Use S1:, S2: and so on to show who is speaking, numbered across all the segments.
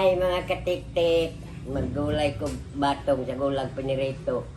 S1: Hi mga katiktik, maggulay ko batong sa gulang pinirito.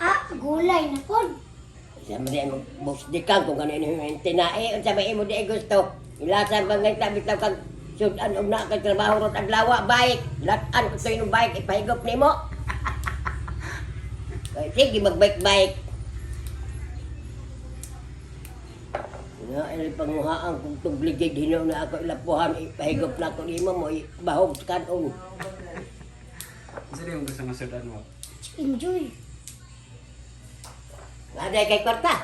S2: Ah, gulay na pod.
S1: Sa mo di magbusdikan kung ano yung tinae, unsa may imo di gusto. Ilasan pa ngay tabi taw kag sudan og na kay trabaho rot adlaw bike. Latan ko tuyo bike ipahigop nimo. Ay, sige magbike-bike. Nga, ilay panguhaan kung tubligid hinaw na ako ilapuhan, ipahigop na ako nimo mo, bahog sa kanon.
S3: Unsa di mo gusto nga sudan mo?
S2: Enjoy.
S1: Nga day kay kwarta.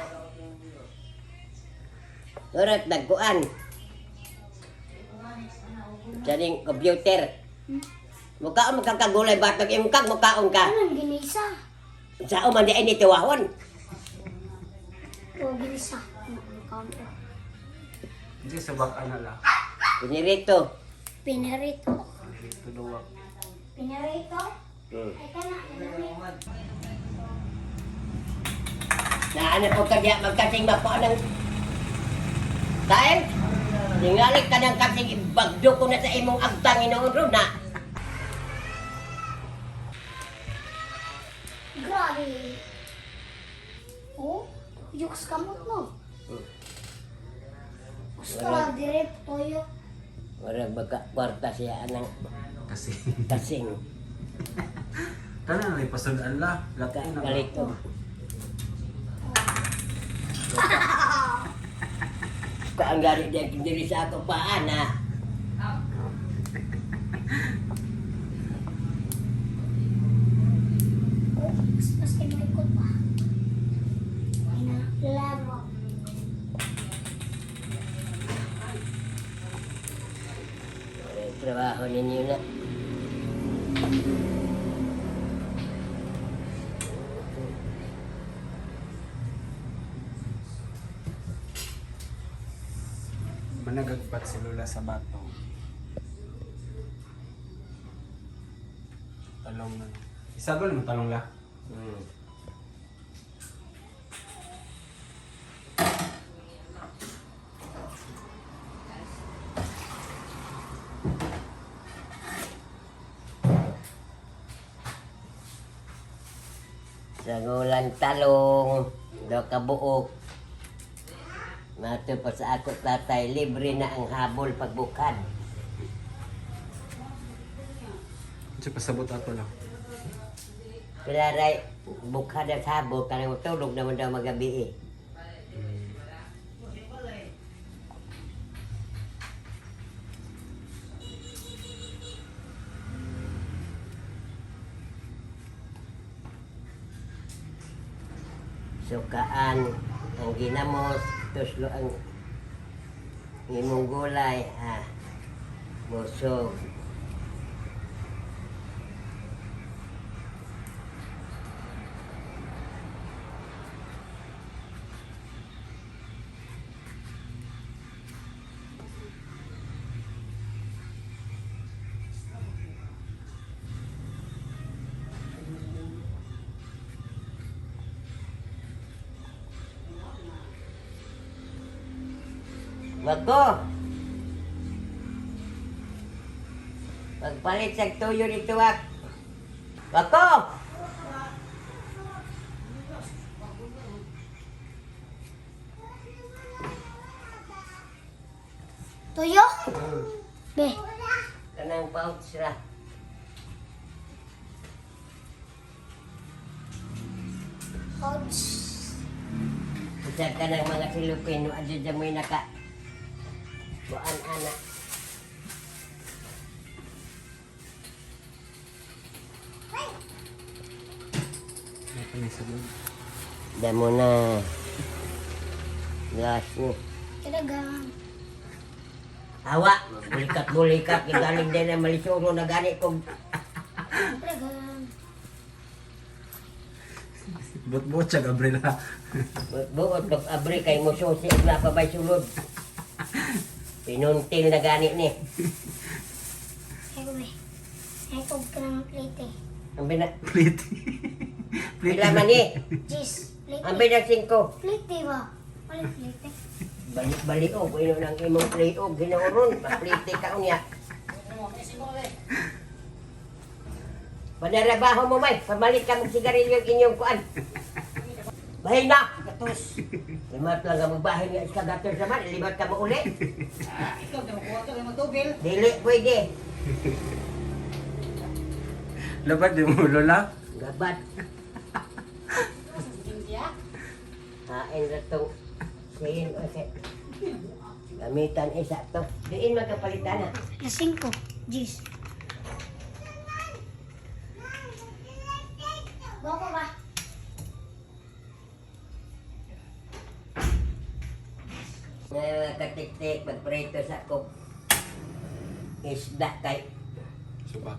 S1: Surat nagkuan. Sa ning computer. Mukhaon man kang kagulay batag imong kag mukhaon ka.
S2: Anong ginisa?
S1: Sao man di ini tiwahon.
S2: O ginisa. Ano kaon ko?
S3: Unsa subak ana la?
S1: Pinirito.
S2: Pinarito.
S3: Dito duwa.
S2: Pinarito? Ay kana.
S1: Na ano po kanya magkasing mapo ng Kain? Ningalik ka ng kasing ibagdo ko na sa imong agtang inoon ro na.
S2: Grabe. Oh, yuks kamot no. Gusto lang dire toyo.
S1: Murag baka kwarta siya anang
S3: Kasi
S1: kasing
S3: kana na pasudan la. Laki na. ba?
S1: kalito. Kaang gari diya diri sa ako paan ha.
S2: Oh, mas kay maikot pa. Ay na, laro.
S1: Ay, trabaho ninyo na.
S3: Managagpat si Lola sa batong. Talong na. Isagol mo talong la.
S1: Sa gulang talong, do kabuok. Mato pa sa ako tatay, libre na ang habol pagbukad.
S3: Unsa pasabot ato la?
S1: Pilaray, bukad at habol, kanang tulog naman daw magabi eh. Sukaan ang ginamos, tuslo ang imong gulay, ah, busog. Wag ko! Pagpalit sa tuyo nito, wak. Wag ko!
S2: Toyo? Be.
S1: Kanang pouch ra.
S2: Ouch.
S1: Isa ka ng mga Pilipino, adyo dyan mo'y naka. Buan ana.
S3: Pa ni sulod.
S1: Damo na. Glass ni.
S2: Talagang.
S1: Awa, bulikat-bulikat galing din na malisuro na gani kog
S2: Talagang.
S3: Buot-buot siya, Gabriela.
S1: buot pag abri kay mo susi ug na pa bay sulod. Pinuntil na gani ni.
S2: Ay ko be. Ay ko ka ng plate eh.
S1: Ang bina
S3: Plate. Plate.
S1: pila man ni?
S2: Jis. Plate.
S1: Ang bina singko.
S2: Plate ba? Wala plate eh.
S1: Balik-balik og ino nang imong play og ginauron, paplite ka unya. Panarabaho mo may, pamalit ka mong sigarilyo ang inyong kuan. Bahin na!
S4: Gatos.
S1: Limat lang ka magbahin nga sa gatos naman, limat ka mo uli.
S4: Ikaw, di mo kuha ka, di mo tubig.
S1: Dili pwede.
S3: Labad di mo, Lola.
S1: Gabat. Hain ra tong siin o sa gamitan isa to. Diin magkapalitan ha.
S2: Alas 5. Jis. Boko ba?
S1: Nga katik-tik magprito sa kog isda kay
S3: Subak.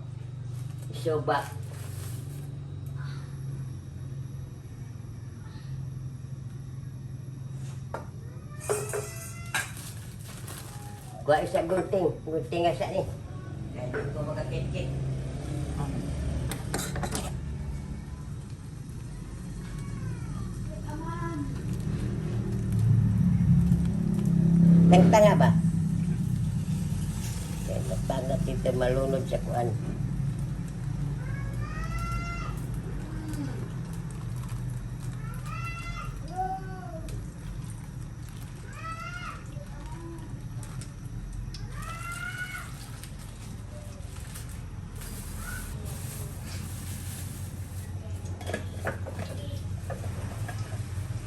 S1: suba. Kuha isa gunting, gunting nga sa ni. Kaya di ko makakit-kit. Tangtanga ba? Kaya mapangat dito malunod sa kuan.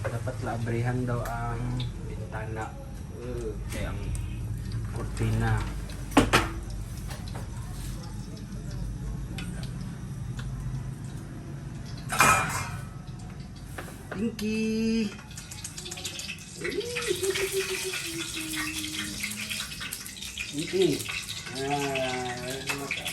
S3: Dapat laabrihan daw ang bintana. Kaya ang kurtina. Pinky! Pinky! Ah, ano ka?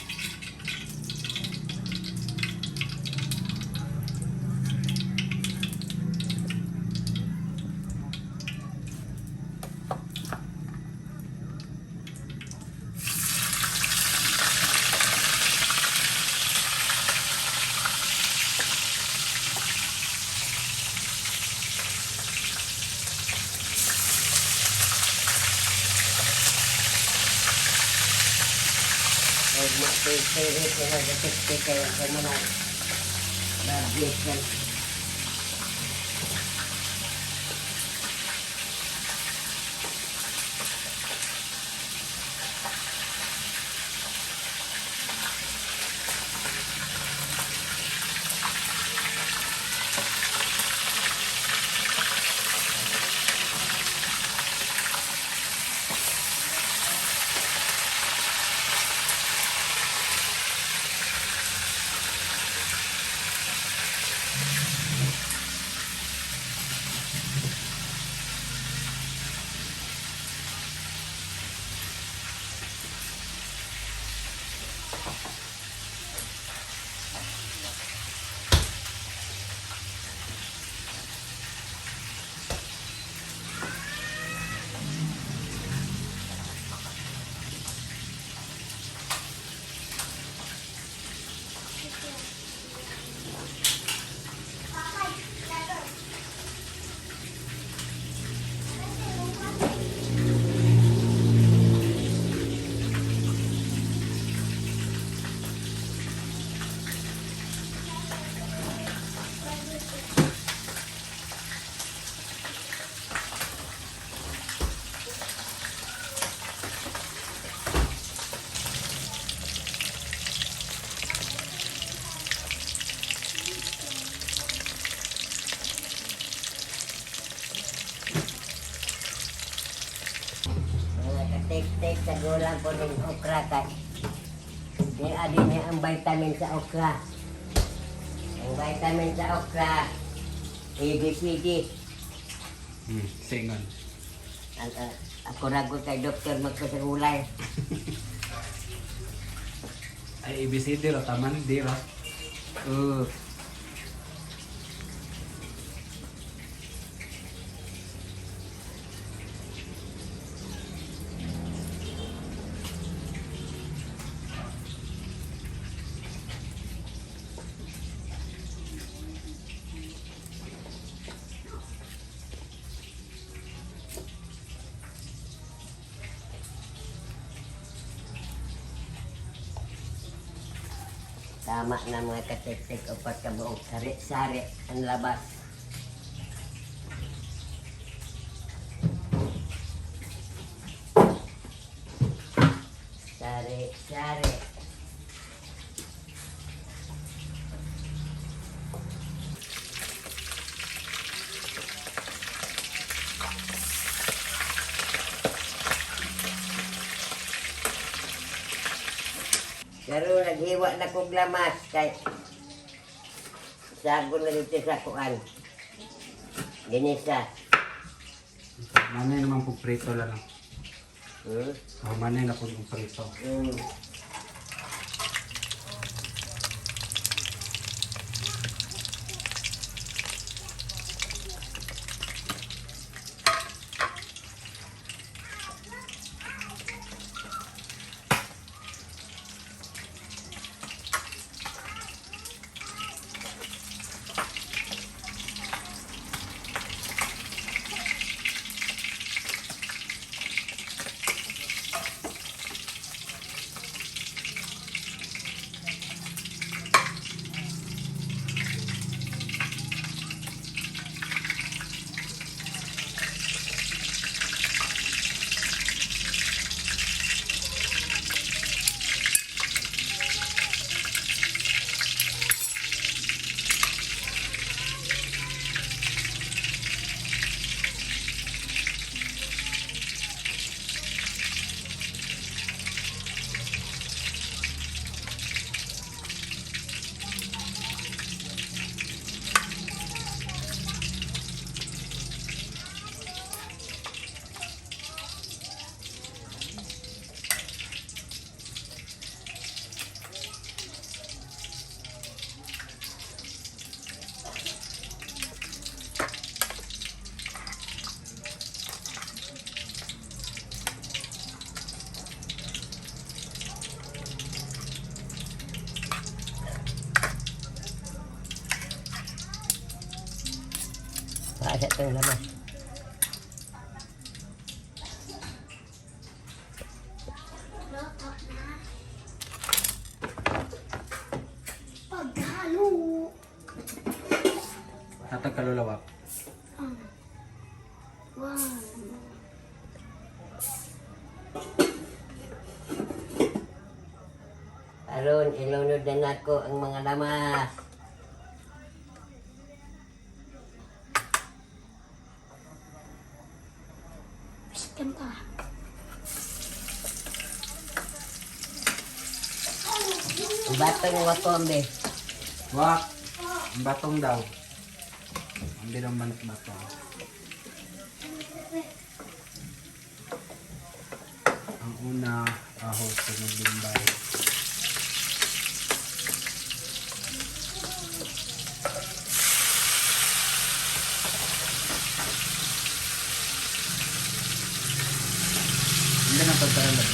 S1: Huwag mapipili ko na katik kayo sa mga bagay. Mga katik-tik sa gulang po ng okra kay. Ni adi niya ang vitamin sa okra. Ang vitamin sa okra, A, B, C, D.
S3: Singon.
S1: Ang, ako rago kay doktor magpasagulay.
S3: Ay, ABCD ra, taman, D ra.
S1: Tama na mga katektek o pagkabuong sari-sari ang labas. Sari-sari. Pero naghiwa na kog lamas kay sago na dito sa kuan. Ginisa.
S3: Manay naman po prito lang.
S1: Hmm?
S3: Oh, manay na po yung prito.
S1: Paasa itong lamas.
S2: Luto na. Paghalo.
S3: Tatag kalulawak.
S2: Wow.
S1: Aron, ilunod na nako ang mga lamas.
S2: Chicken pa.
S1: Ang batong wakombe.
S3: Wak! Ang batong daw. Ang bilang manok batong. Ang una, aho, sunod bimbay. Hindi na pagkaran ba?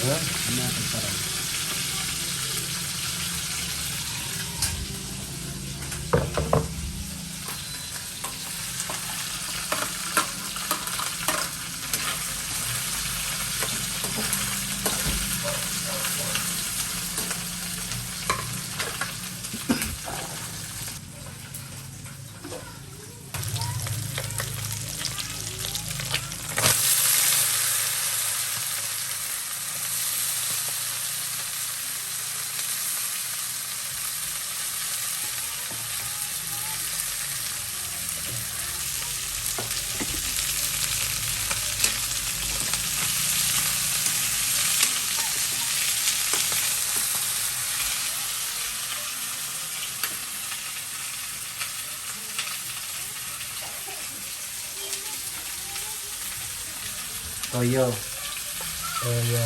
S1: Huh?
S3: Hindi na pagkaran. Toyo.
S1: Toyo.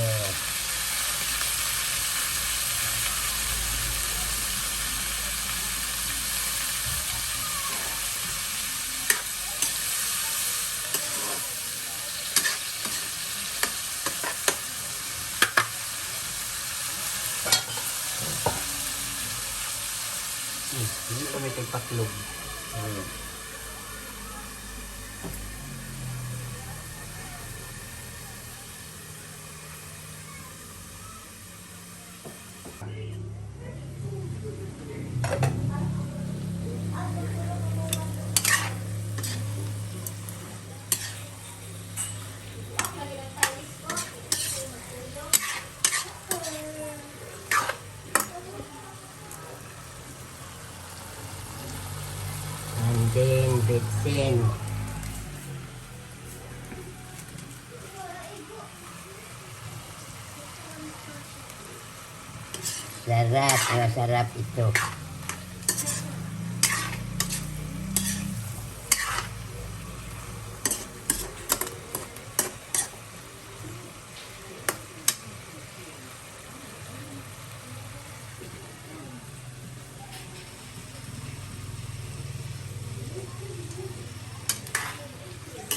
S3: Hindi ko may tagpaklog.
S1: And then, bitsin. Sarap, masarap ito.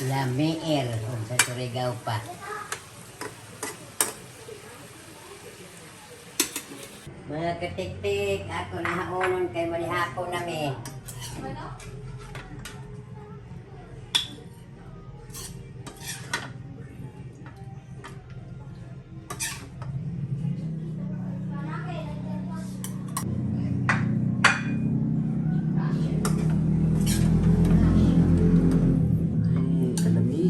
S1: Lamier, kung sa Surigao pa. Mga katiktik, ako nahaonon kay manihapon nami.
S3: Kalami.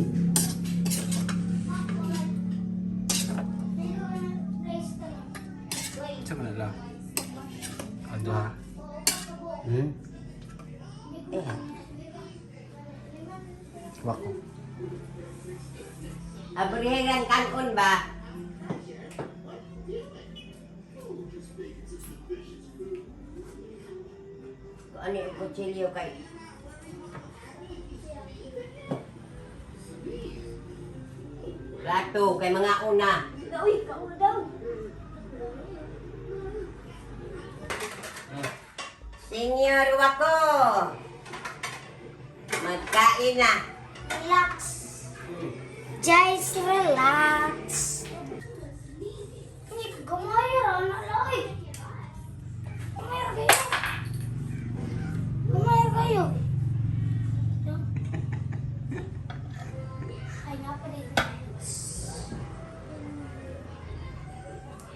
S3: Sa man lang. Ado ha.
S1: Hmm? Eh,
S3: Wako.
S1: Aburihan kanon ba? Kung ano yung kutsilyo kay... Plato kay mga una.
S2: Uy, kauna daw.
S1: Senior Wako! Magkain na.
S2: Relax. Just relax. Hindi ka gamay, ano lang eh. Gamay kayo. Gamay kayo. Ay, nga pa rin.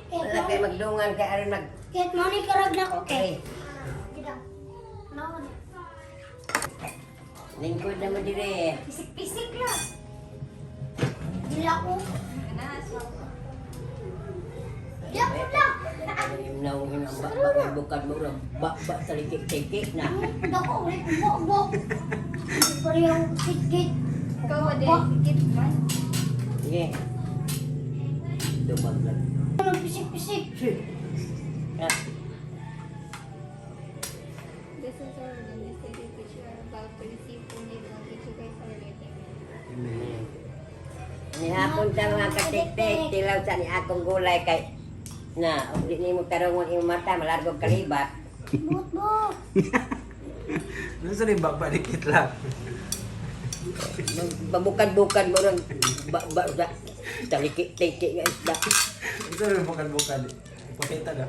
S1: Wala kay magdungan kay aron mag...
S2: Kahit mo ni karag na ko,
S1: Okay.
S2: kay. Kita. Ano ko na?
S1: Lingkod na mo dire.
S2: Pisik-pisik lang. Dila ko. Dila ko lang.
S1: Yung naong hinang ba ba bukad mo ra ba ba talikik-tikik na.
S2: Dako, ulit. Bok-bok. Parehong sikit.
S5: Ikaw, ade, sikit man.
S1: Sige. Dumag lang.
S2: Ano, pisik-pisik.
S1: Ah,
S5: This is our ministry which you are about to receive only the which you guys are ready.
S3: Amen.
S1: Nihapon ta mga katiktik, tilaw sa ni akong gulay kay na og di nimo tarungon imong mata malargog kalibat.
S2: Bot-bot.
S3: Ano sa rin bakbalikit lang?
S1: Babukad-bukad mo ron ba ba sa talikik-tikik nga isda.
S3: Ano sa rin bukal-bukal? Ipakita na.